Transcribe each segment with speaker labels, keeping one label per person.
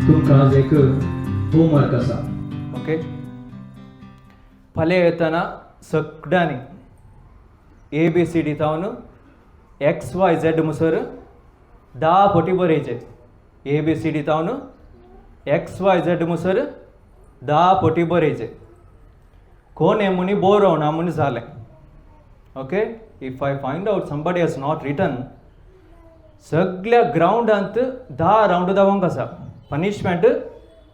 Speaker 1: तुमकां आज एक होमवर्क आसा. ओके, फाल्यां येतना सगळ्यांनी ए बी सी डी जावन एक्स वाय झेड मुसर 10 पटी बरयचे. ए बी सी डी जावन एक्स वाय झेड मुसर 10 पटी बरयचे. कोण हे म्हणी बरोवना म्हूण जालें. Okay, if I find out somebody has not written, सगल्या ग्रावंडांत 10 रावंड धांवंक आसा पनिशमेंट.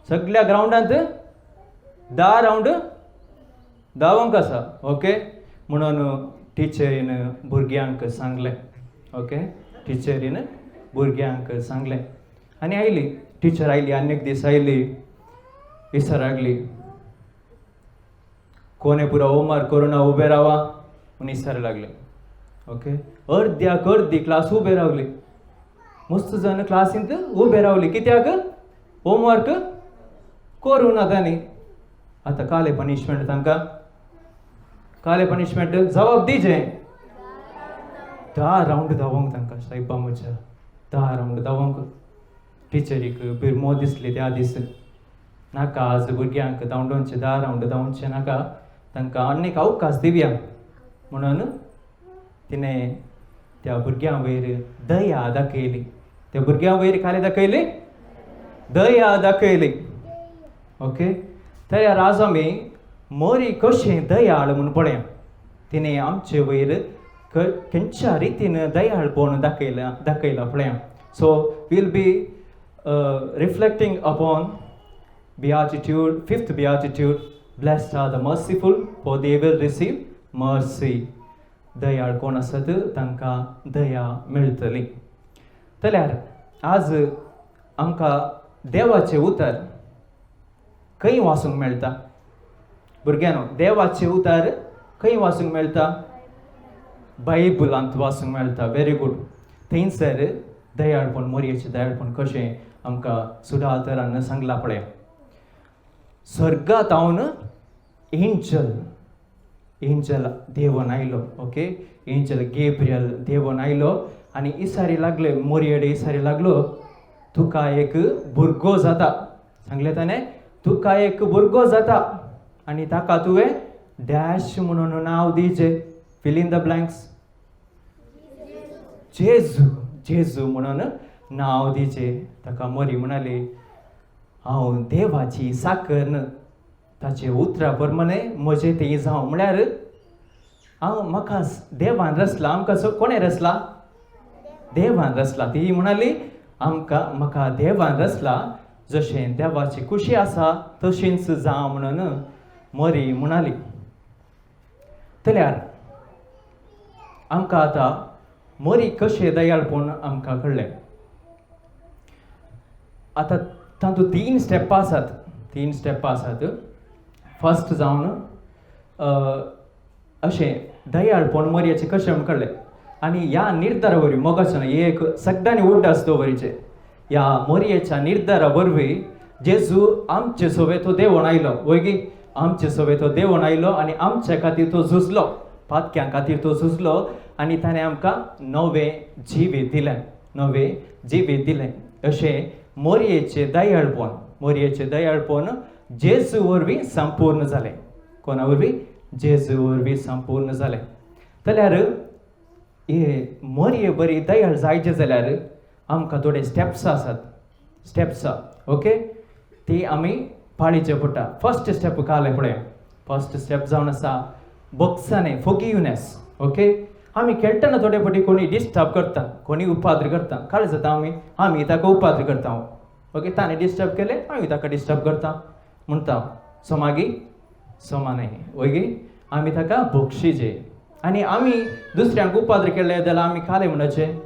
Speaker 1: सगल्या ग्रावंडांत 10 रावंड धांवंक आसा. ओके, म्हणून टिचरीन भुरग्यांक सांगलें. ओके, टिचरीन भुरग्यांक सांगलें आनी आयली टिचर. आयली आनी एक दीस आयली, विसर लागली, कोणे पुरो होमवर्क करून उबे रावा म्हूण विसर लागले. ओके, अर्द्याक अर्दी क्लास उबे रावली. मस्त जाण क्लासींत उबे रावली. कित्याक? होमवर्क करूं ना तांणी. आतां काले पनिशमेंट तांकां, काले पनिशमेंट जबाब दिजे. 10 रावंड धांवोंक तांकां सायबा म्हज्या, 10 रावंड धांवोंक. टिचरीक बिरमो दिसली त्या दीस. नाका, आज भुरग्यांक धांवडोवचें, 10 रावंड धांवचें नाका, तांकां आनीक अवकाश दिवया म्हणून तिणें त्या भुरग्यां वयर दया दाखयली. त्या भुरग्यां वयर काले दाखयली? दया दाखयली. ओके, तर आज आमी मोरी कशें दयाळ म्हूण पळया. तिणें आमचे वयर खंयच्या रितीन दयाळपण दाखयलां दाखयलां पळया. So we'll be reflecting upon beatitude, fifth beatitude, "Blessed are the merciful, for they will receive mercy." दयाळ कोण आसत तांकां दया मेळटली. जाल्यार आज आमकां देवाचें उतर खंय वाचूंक मेळटा भुरग्यांनो? देवाचें उतर खंय वाचूंक मेळटा? बायबलांत वाचूंक मेळटा. Very good. थंयसर दयाळपण, मोरयेचें दयाळपण कशें आमकां सुडातरान सांगलां पळय. स्वर्गांत एंजल, एंजल देवन आयलो. ओके, एंजल गेब्रियल देवन आयलो आनी इसारी लागले मोरयेडे. इसारी लागलो, तुका एक भुरगो जाता. सांगलें ताणें, तुका एक भुरगो जाता आनी ताका तुवें डॅश म्हणून नांव दिवचें. Fill in the blanks. जेजू, जेजू म्हणून नांव दिवचें ताका. मोरी म्हणाली, हांव देवाची साकर, ताचे उतरा प्रमाणे म्हजें तें जावं. म्हळ्यार हांव म्हाका देवान रचला. आमकां कोणें रचला? देवान रचला. ती म्हणाली, आमकां म्हाका देवान रचला, जशें देवाची खुशी आसा तशींच जावं म्हणून मरी म्हणाली. जाल्यार आमकां आतां मरी कशें दयाळपण आमकां कळ्ळें. आतां तातूंत तीन स्टेपां आसात, तीन स्टेपां आसात. फर्स्ट जावन अशें दयाळपण मोरयेचें कशें म्हूण कळ्ळें आनी ह्या निर्धारा वरवीं मोगाचो एक सगळ्यांनी उड्डास दवरिचे. ह्या मोरयेच्या निर्धारा वरवीं जेजू आमचे सोबे तो देवण आयलो वयगी. आमचे सोबे तो देवण आयलो आनी आमच्या खातीर तो झुजलो, पातक्यां खातीर तो झुजलो आनी ताणें आमकां नवें जिवीत दिलें, नवें जिवीत दिलें. अशें मोरयेचें दयाळपण, मोरयेचें दयाळपण जेजू वरवीं संपूर्ण जालें. कोणा वरवीं? जेजू वरवीं संपूर्ण जालें. जाल्यार हे मोरये बरी दयाळ जायचे जाल्यार आमकां थोडे स्टेप्स आसात, स्टेप्स. ओके, ती आमी पाळीचे पडटा. फर्स्ट स्टेप काले पळया. फर्स्ट स्टेप जावन आसा बोक्साने, फोगिवनेस. ओके, आमी खेळटना थोडे फावटी कोणी डिस्टर्ब करता, कोणी उपाद्र करता. काल जाता आमी आमी ताका उपाद्र करता. ओके, ताणें डिस्टर्ब केलें, आमी ताका डिस्टर्ब करता म्हणटा. सो मागीर समा न्हय वयगी. आमी ताका बक्षिजे आनी आमी दुसऱ्यांक उपाद्र केले जाल्यार आमी काले म्हणपाचें?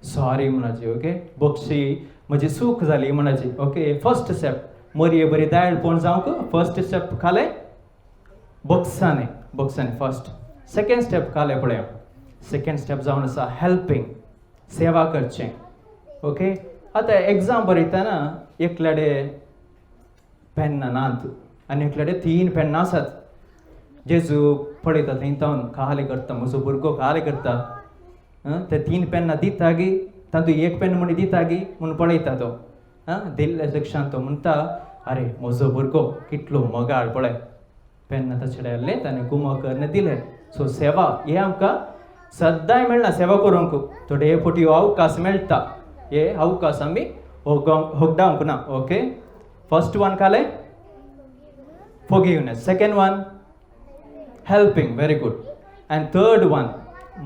Speaker 1: सॉरी म्हणपाचें. ओके, बक्षी, म्हजी चूक जाली म्हणपाची. ओके, फर्स्ट स्टेप मोरये बरी दयाळपण जावंक फर्स्ट स्टेप खालें? बक्साने, बक्साने फर्स्ट. सेकंड स्टेप खालें पळया. सेकंड स्टेप जावन आसा हेल्पिंग, सेवा करचें. ओके, आतां एग्जाम बरयतना एकल्याडे पेन्नां नात आनी एकल्याडे तीन पेन्नां आसात. जेजू पळयता थंय तावन, काले करता म्हजो भुरगो, काले करता. ते तीन पेन्नां दिता गी, तातूंत एक पेन म्हण दिता गी म्हूण पळयता तो. आं दिल्ल्या लक्षांत तो म्हणटा, अरे म्हजो भुरगो कितलो मोगाळ पळय, पेन्ना ताचे हाडलें ताणें गुमो करून दिलें. सो सेवा हे आमकां सद्दांय मेळना सेवा करूंक, थोडे फावटी हो अवकाश मेळटा, हे अवकाश आमी होगडावंक ना. ओके, फर्स्ट वन कालें forgiveness, second one helping, very good, and third one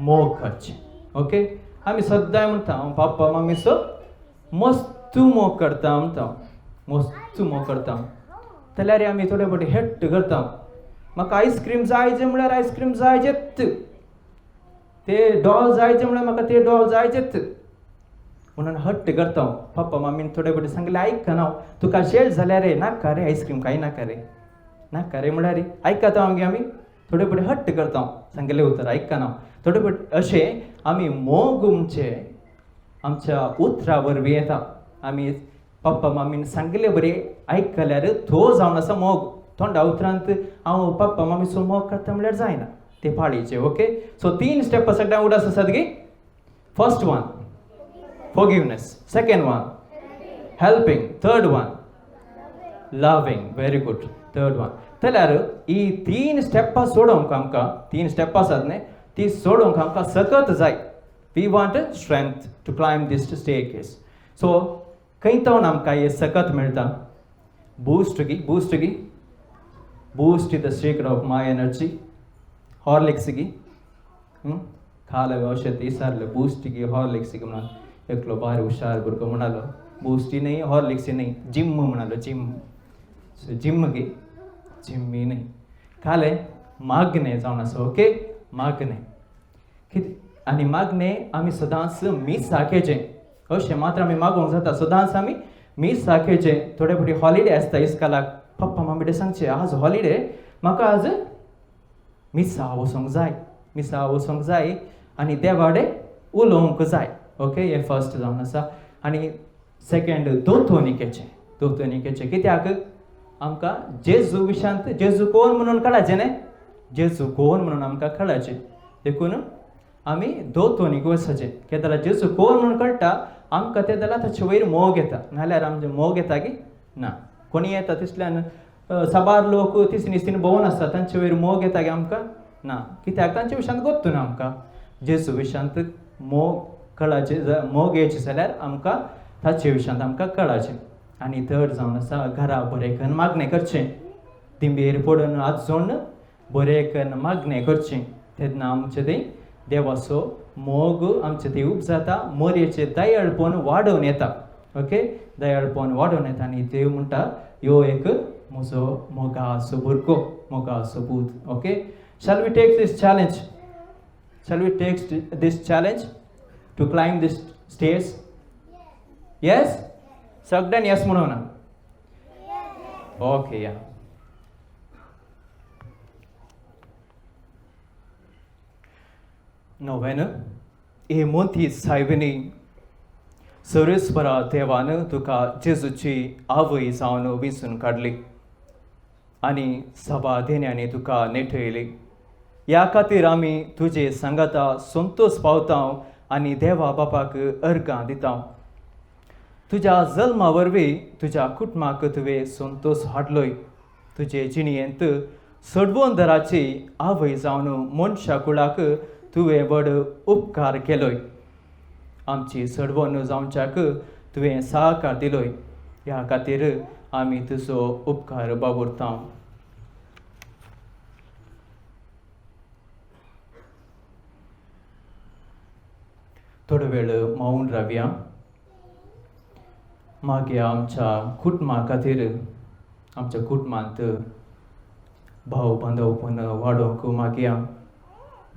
Speaker 1: मोग करचें. ओके, आमी सद्दांय म्हणटा हांव पाप्पा मम्मीचो मस्त मोग करता म्हणटा, मस्त मोग करता, जाल्यार आमी थोडे फावटी हेट्ट करता. म्हाका आयस्क्रीम जाय म्हणल्यार आयस्क्रीम जायचेच, ते डॉल जायचे म्हणल्यार म्हाका ते डॉल जायचेच म्हणून हट्ट करता. पप्पा मम्मीन थोडे फावटी सांगलें आयकना, तुका शेळ जाल्यार रे नाका रे आयस्क्रीम कांय नाका रे, नाका रे म्हणल्यार आयकता आमगे आमी थोडे फावटी हट्ट करता, सांगलें उतर आयकना. थोडे फावटी अशें आमी मोग म्हणजे आमच्या उतरा वरवीं येता. आमी पप्पा मम्मीन सांगले बरें आयकल्यार तो जावन आसा मोग. तोंडा उतरांत हांव पप्पा मम्मीचो मोग करता म्हणल्यार जायना, ते पाळीचे. ओके, सो तीन स्टेप सगळ्यांक उडास आसात की, first one forgiveness, second one helping, third one loving. Very good, third one. जाल्यार ही तीन स्टेपां सोडोवंक आमकां, तीन स्टेपां आसात न्ही, ती सोडोवंक आमकां सकत जाय. We want strength to climb this staircase. So खंय तावन आमकां हे सकत मेळटा? बूस्ट गी, बूस्ट गी, Boost is the secret of my energy. Horlicks गी, खाले औषध विचारलें बूस्ट गी हॉर्लिक्स गी म्हणून एकलो भारी हुशार भुरगो म्हणालो बूस्टी न्ही हॉर्लिक्स न्ही जिम म्हणालो, जिम. सो जिम गी, जिम्मी न्ही, खाले मागणें जावन आसा. ओके, मागणें कितें आनी मागणें आमी सदांच मिसाकेचें अशें मात्र आमी मागोवंक जाता. सदांच आमी मिसाकेचें. थोडे फावटी हॉलिडे आसता इस्कालाक, पप्पा मम्मी सांगचें आज हॉलिडे, म्हाका आज मिसा वचोंक जाय, मिसा वचोंक जाय आनी देवाडे उलोवंक जाय. ओके, हें फर्स्ट जावन आसा. आनी सेकेंड दोतोनिकेचें, दोतोनिकेचें कित्याक आमकां जेजू विशांत जेजू कोण म्हणून कळाचें न्ही, जेजू कोण म्हणून आमकां कळाचें. देखून आमी दोतोनीक वचचें. केदला जेजू कोण म्हणून कळटा आमकां ते जाल्यार ताचे वयर मोग येता, नाल्यार आमचें मोग येता की ना. कोणी येता तिसल्यान साबार लोक तिसनी तिसनी भोंवन आसता, तांचे वयर मोग येता की आमकां ना, कित्याक तांचे विशांत गोत्तू ना आमकां. जेजू विशांत मोग कळाचें, मोग येयचें जाल्यार आमकां ताचे विशांत आमकां कळाचें. आनी थर्ड जावन आसा घरा बरें करून मागणें करचें, दिंबेर पडून आजोन बरें करून मागणें करचें, तेन्ना आमचें तें देवाचो मोग आमचें थंय उपजाता, मोरयेचें दयाळपण वाडोवन येता. ओके, दयाळपण वाडोवन येता. आनी देव म्हणटा ह्यो एक म्हजो मोगाचो भुरगो, मोगाचो पूत. Okay, shall we take this challenge? Shall we take this challenge to climb this stairs? Yes? सगळ्यांनी येस म्हणून ना. ओके, या नोवेन हे मोती सायबिनी सर्वेस्परा देवान तुका जेजूची आवय जावन विंचून काडली आनी सभा देण्यांनी तुका नेटयली. ह्या खातीर आमी तुजे सांगाता संतोश पावता आनी देवा बापाक अर्गां दिता. तुज्या जल्मा वरवीं तुज्या कुटुंबाक तुवें संतोश हाडलोय. तुजे जिणेंत सडवंदराची आवय जावन मनशा कुळाक तुवें व्हड उपकार केलोय. आमची सडवण जावच्याक तुवें सहकार दिलोय. ह्या खातीर आमी तुजो उपकार बाबुरता. थोडो वेळ मौन रावया. मागीर आमच्या कुटुंबा खातीर, आमच्या कुटुंबांत भाव बांदवपण वाडोवंक मागया,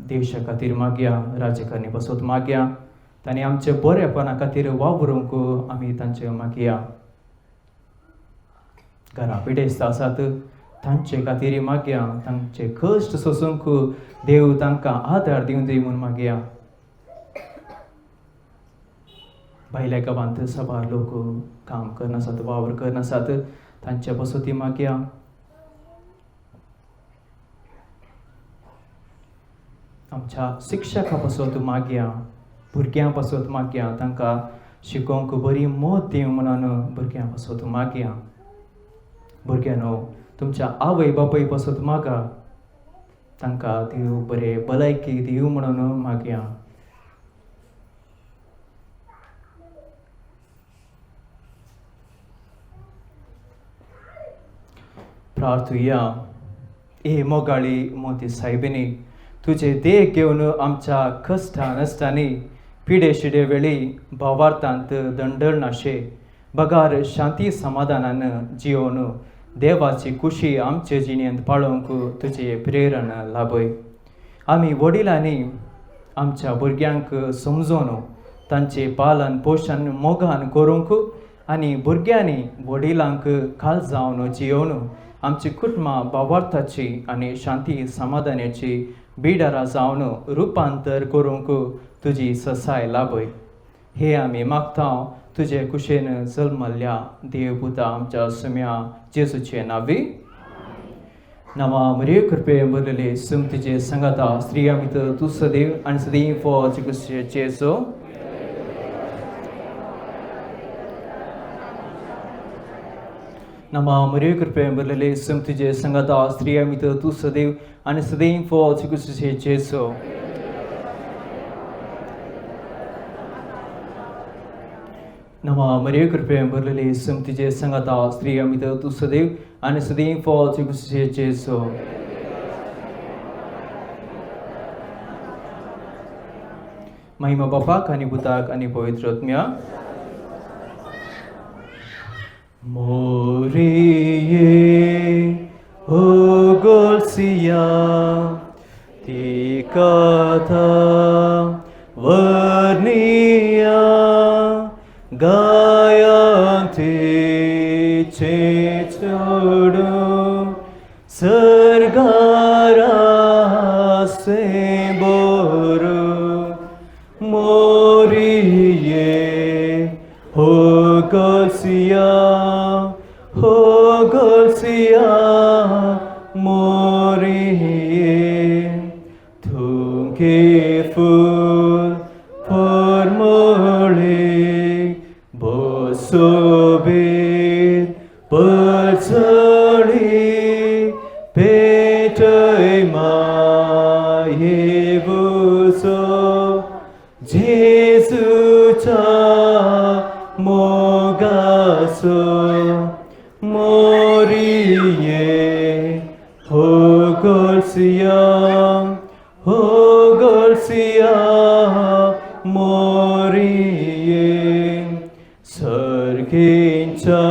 Speaker 1: देशा खातीर मागया, राजकारणी पासत मागया, तांणी आमच्या बरेपणा खातीर वावरूंक आमी तांचे मागया. घरा पिडेस्त आसात तांचे खातीर मागया, तांचे कश्ट सोसूंक देव तांकां आदार दिवं दी म्हूण मागया. भायल्या गांवांत साबार लोक काम करनासात, वावर करनासात, तांचे पासत मागया. आमच्या शिक्षका पासत मागया, भुरग्यां पासत मागया, तांकां शिकोवंक बरी मत दिवं म्हणून भुरग्यां पासत मागया. भुरग्यांनो, तुमच्या आवय बापूय पासत मागा, तांकां देव बरे भलायकी दिवं म्हणून मागया. प्रार्थुया. ए मोगाळी मोती सायबिनी, तुजे देह घेवन आमच्या कश्टा नश्टांनी पिडे शिडे वेळी भावार्थांत दंडळनाशे बगार शांती समाधानान जियोवन देवाची खुशी आमचे जिणेंत पाळोवंक तुजे प्रेरणा लाभय. आमी वडिलांनी आमच्या भुरग्यांक समजोवन तांचे पालन पोशण मोगान करूंक आनी भुरग्यांनी वडिलांक खाल जावन जियोवन आमची कुटुंबां भावार्थाची आनी शांती समाधानाची बिडारां जावन रुपांतर करूंक तुजी ससाय लाभय. हे आमी मागता तुजे कुशेन जल्मल्ल्या देवपुता आमच्या सुम्या जेजूचे नावी. नामा मरिये कृपे भरलेले सुम तुजे संगाता, स्त्रिया भितर तूं सदैव आनी सदैव फॉ जेजू. नामा मरिये कृपे भरलेले सुम तुजे संगाता, स्त्रिया भितर तूं सदैव आनी सदैव फॉ जेजू. नमा मरिये कृपे भरलेले सुम तुजे संगाता, स्त्रिया भितर तूं सदैव आनी सदैव फॉ जेजू. महिमा बापाक आनी पुताक आनी पवित्र आत्म्या. मोरिये हो गोलसिया ती कथा वर्निया गायंती चेचोडू सरगारा से बोरू. मोरिये हो गोलसिया हो गोलसिया मोरिये तुंके फूल परमोळे बोसोबीत परचळी पेटय माये बुसो जेजूच्या मोगासो. मोरिये हो गोलसिया हो गोलसिया मोरिये सर्गेंच्या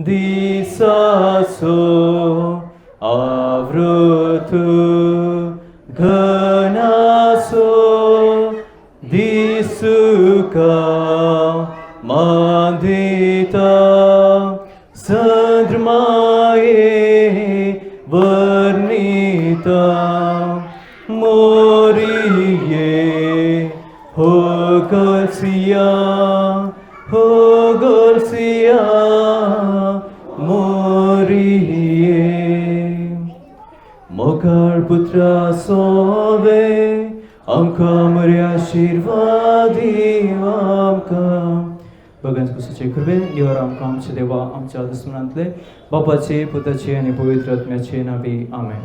Speaker 1: दिसासो आवृत घनासो दिसुका मांदिता संद्रमाये वर्णिता. मोरिये हो गोलसिया हो गोलसिया मोरिये. मोगाळ पुत्रा सोवे आमकां मरे आशिर्वाद दीव आमकां. भगवान कुसाचे कृपे देवर आमकां आमच्या देवा आमच्या दुस्मनांतले बापाचे पुताचे आनी पवित्र आत्म्याचे नावी. आमेन.